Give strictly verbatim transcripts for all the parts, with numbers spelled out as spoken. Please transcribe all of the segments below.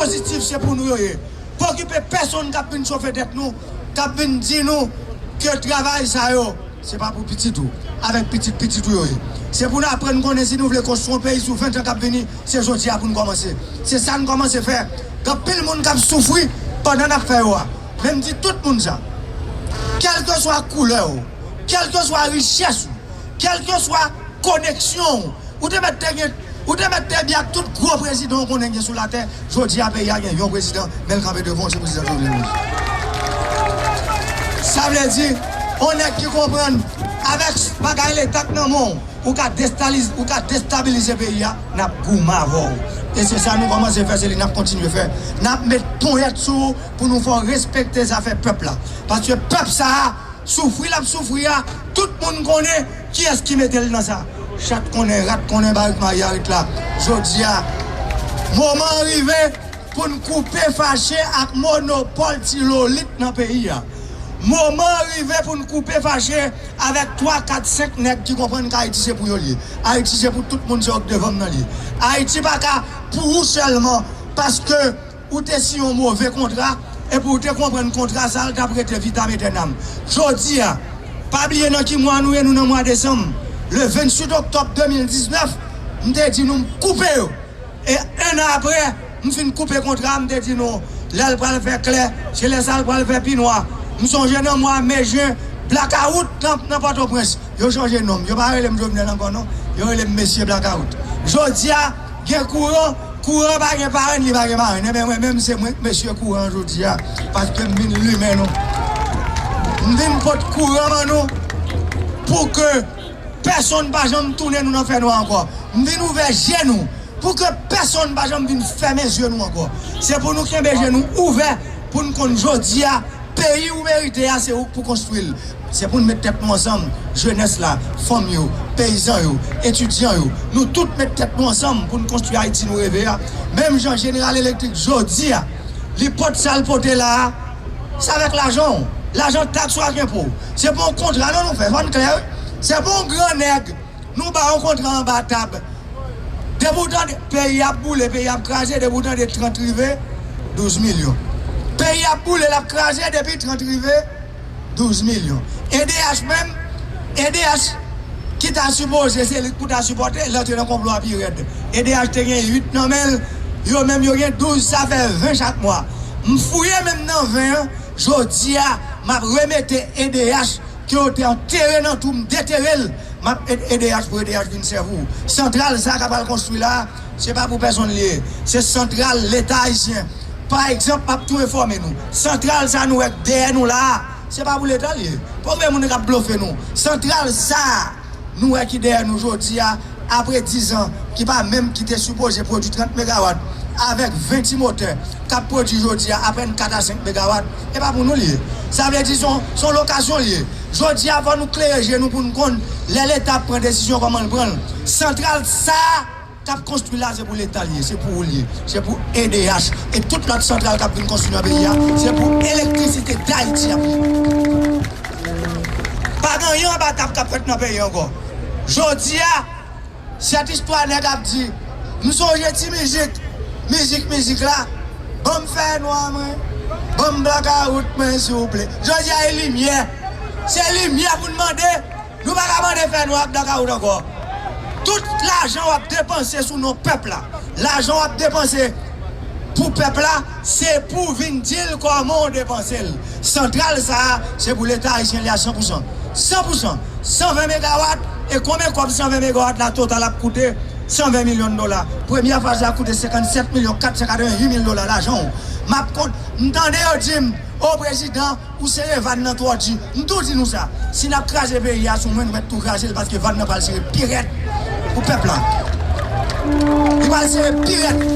pozitif, se pou nou yo ye. Pa okipe pèsonn k ap vin chofe tèt nou, k ap vin di nou ke travay sa yo, se pa pou pitit ou, avèk pitit pitit ou yo ye. Se pou n aprann konnen si nou vle konstwi yon peyi sou ven tan k ap vini, se jodi a pou n kòmanse. Se sa n kòmanse fè. Gen anpil moun k ap soufri pandan n ap fè yo a. Men m di tout moun sa. Kèlkeswa koulè w, kèlkeswa richès ou, kèlkeswa koneksyon w, ou te mèt te gen, ou te mèt te byen ak tout gwo prezidan w konnen gen sou latè, jodi a peyi a gen yon prezidan, men l kanpe devan w, se prezidan Jovenel Moïse. Sa vle di, yon nèg ki konprann, avèk bagay leta k nan men w, ou ka destaliz-, ou ka destabilize peyi a, n ap goumen avè w. E se sa nou kòmanse fè, se li n ap kontinye fè. N ap met ponyèt sou ou pou nou fè w respekte zafè pèp la. Paske pèp sa a, soufri l ap soufri a, tout moun konnen kiyès ki mete l nan sa. Chat konnen, rat konnen, barik mayarit la. Jodi a, moman an rive pou n koupe fache ak monopòl ti lolit nan peyi a. Moman an rive pou n koupe fache avèk twa, kat, senk nèg ki konprann ke Ayiti se pou yo l ye. Ayiti se pou tout moun, se yo k devan m nan l ye. Ayiti pa ka pou ou sèlman, paske ou te siyen yon move kontra, epi ou te konprann kontra sa a, l t ap rete vitam etènam. Jodi a, pa bliye nan ki mwa nou ye, nou nan mwa desanm. Le venntuit oktòb de mil diznèf, m te di nou m koupe yo. E en an apre, m fin koupe kontra a, m te di nou, lè l pral fè klè, se lè sa l pral fè pi nwa. M sonje nan mwa me, jen, blakawout nan, nan Pòtoprens. Yo chanje non m. Yo pa rele m Jovenel ankò non. Yo rele m Mesye Blakawout. Jodi a, gen kouran, kouran pa gen parenn, li pa gen marenn. Enben mwen menm se mwen k mesye kouran an jodi a. Paske m vin limen nou. M vin pot kouran ban nou pou ke pèsonn pa janm tounen nou nan fènwa ankò. M vin ouvè je nou pou ke pèsonn pa janm vin fèmen zye nou ankò. Se pou nou kenbe je nou ouvè, pou n konn jodi a, peyi ou merite a, se ou k pou konstwi l. Se pou n met tèt nou ansanm, jenès la, fanm yo, peyizan yo, etidyan yo, nou tout met tèt nou ansanm pou n konstwi Ayiti nou reve a. Menm jan Jeneral Elektrik jodi a, li pote sa l pote la a, se avèk lajan w. Lajan taks ou ak enpo w. Se pa yon kontra non nou fè, fò n klè wi. Se pa yon gran nèg nou ba yon kontra anba tab. Depi w tande peyi ap boule, peyi ap kraze, depi w tande trant rive, douz milyon. Peyi ap boule, l ap kraze, depi trant rive, douz milyon. E D H menm, E D H ki ta sipoze, se li k pou ta sipòte, l antre nan konplo a pi rèd. E D H te gen uit nan men l, yo menm yo gen douz, sa fè ven chak mwa. M fouye menm nan ven an, jodi a, m ap remete E D H ke yo te antere nan twou, m detere l, m ap ede E D H pou E D H vin sèvi w. Santral sa a k ap al konstwi la a, se pa pou pèsonn li ye. Se santral Leta ayisyen. Pa egzanp, m ap tou enfòme nou. Santral sa a nou wè k dèyè nou la a, se pa pou Leta l ye. Pa okipe moun k ap blofe nou. Santral sa a nou wè ki dèyè nou jodi a, apre diz an, ki pa menm ki te sipoze pwodui trant megawat, avèk ven ti motè k ap pwodui jodi a apèn kat a senk megawat, e pa pou nou l ye. Sa vle di se yon, se yon lokasyon l ye. Jodi a, fò nou klere je nou pou n konn lè Leta ap pran desizyon kòman l pran l. Santral sa a k ap konstwi la, se pou Leta l ye, se pou ou l ye, se pou E D H e tout lòt santral k ap vin konstwi nan peyi a, se pou Elektrisite Dayiti ap ye. Pa gen anyen anba tab k ap fèt nan peyi ankò. Jodi a, sèt istwa nèg ap di, m sonje ti mizik, mizik, mizik la, ban m fènwa mwen, ban m blakawout mwen, souple. Jodi a, e limyè. Se limyè pou n mande. Nou pa ka mande fènwa ak blakawout ankò. Tout lajan w ap depanse sou non pèp la, lajan w ap depanse pou pèp la, se pou w vin di l kòman w depanse l. Santral sa a, se pou Leta ayisyen li a san pou san. San pou san. San ven megawat, e konbyen kòb san ven megawat la Total ap koute? San ven milyon dola. Premyè faz la koute senkannsèt milyon kat san katrevenhuit mil dola lajan w. M ap kont, m tande yo di m, o prezidan, ou sere vàn nan twò di. M tou di nou sa. Si n ap kraze peyi a sou mwen, nou mèt tou kraze l paske vàn nan pral sere pi rèd pou pèp la. Li pral sere pi rèd.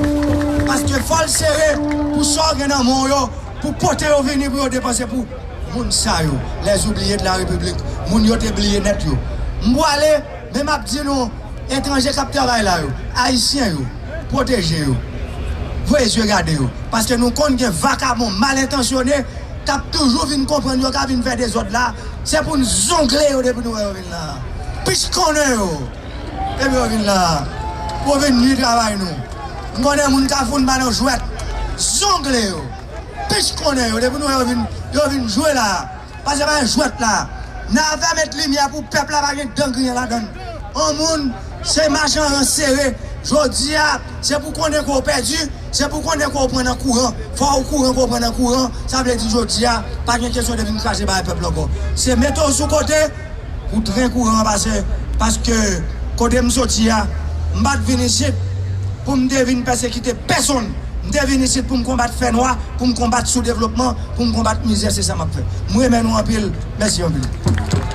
Paske fò l sere pou sa w gen nan men w yo, pou pote yo vini pou yo depanse pou moun sa yo, les oubliés de la République, moun yo te bliye nèt yo. M pwale, men m ap di nou, etranje k ap travay la yo, ayisyen yo, pwoteje yo. Voye zye gade yo. Paske nou konn gen vakabon mal entansyone k ap toujou vin konprann yo ka vin fè dezòd la. Se pou n zongle yo depi nou wè yo vin la. Pich konnen yo. Depi yo vin la. Pou yo vin nwi travay nou. M konnen moun Kafou n pa nan jwèt. zongle yo, pich konnen yo, depi nou wè yo vin, yo vin jwe la, pase pa jwèt la, n a fè met limyè pou pèp la pa gen dan griyen ladan l. On moun, se machan ran sere, jodi a, se pou konnen ke w pèdi, se pou konnen ke w pran nan kouran, fò w kouran ke w pran nan kouran, sa vle di jodi a, pa gen kesyon de vin kraze bagay pèp la ankò. Se mete w sou kote, pou tren kouran an pase, paske kote m soti a, m pa t vin isit pou m te vin pèsekite pèsonn. M te vin isit pou m konbat fènwa, pou m konbat soudevlopman, pou m konbat mizè, se sa m ap fè. M renmen nou anpil, mèsi anpil.